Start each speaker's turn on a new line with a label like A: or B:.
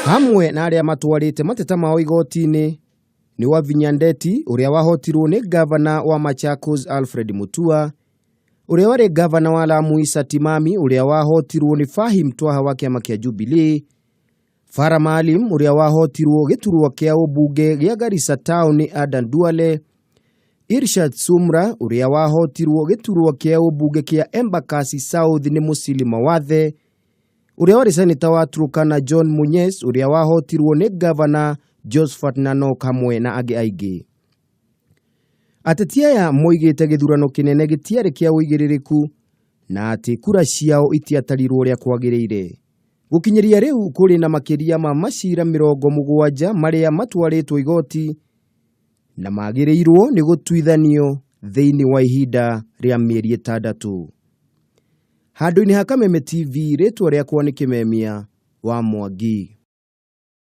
A: Hamwe na arĩa matwarĩte mateta mao igoti-inĩ nĩ Wavinya Ndeti ũrĩa wahotirwo nĩ ngavana wa Machakos Alfred Mutua, ũrĩa warĩ ngavana wa Lamu Issa Timami ũrĩa wahotirwo nĩ Fahim Twaha wa kĩama kĩa Jubilee, Farah Maalim ũrĩa wahotirwo gĩturwa kĩa ũmbunge gĩa Garissa Town nĩ Adan Duale, Irshad Sumra ũrĩa wahotirwo gĩturwa kĩa ũmbunge kĩa Embakasi South nĩ Musili Mawathe, ũrĩa warĩ seneta wa Turkana John Munyes ũrĩa wahotirwo nĩ ngavana Josphat Nanok hamwe na angĩ aingĩ. Ateti aya moigĩte gĩthurano kĩnene gĩtiarĩ kĩa ũigĩrĩrĩku na atĩ kura ciao itiatarirwo ũrĩa kwagĩrĩire. Gũkinyĩria rĩu kũrĩ na makĩria ma macira 70 marĩa matwarĩtwo igoti na magĩrĩirwo nĩ gũtuithanio thĩinĩ wa ihinda rĩa mĩeri 6. Handũ-inĩ ha Kameme TV, rĩtwa rĩakwa nĩ Kĩmemia wa Mwangi.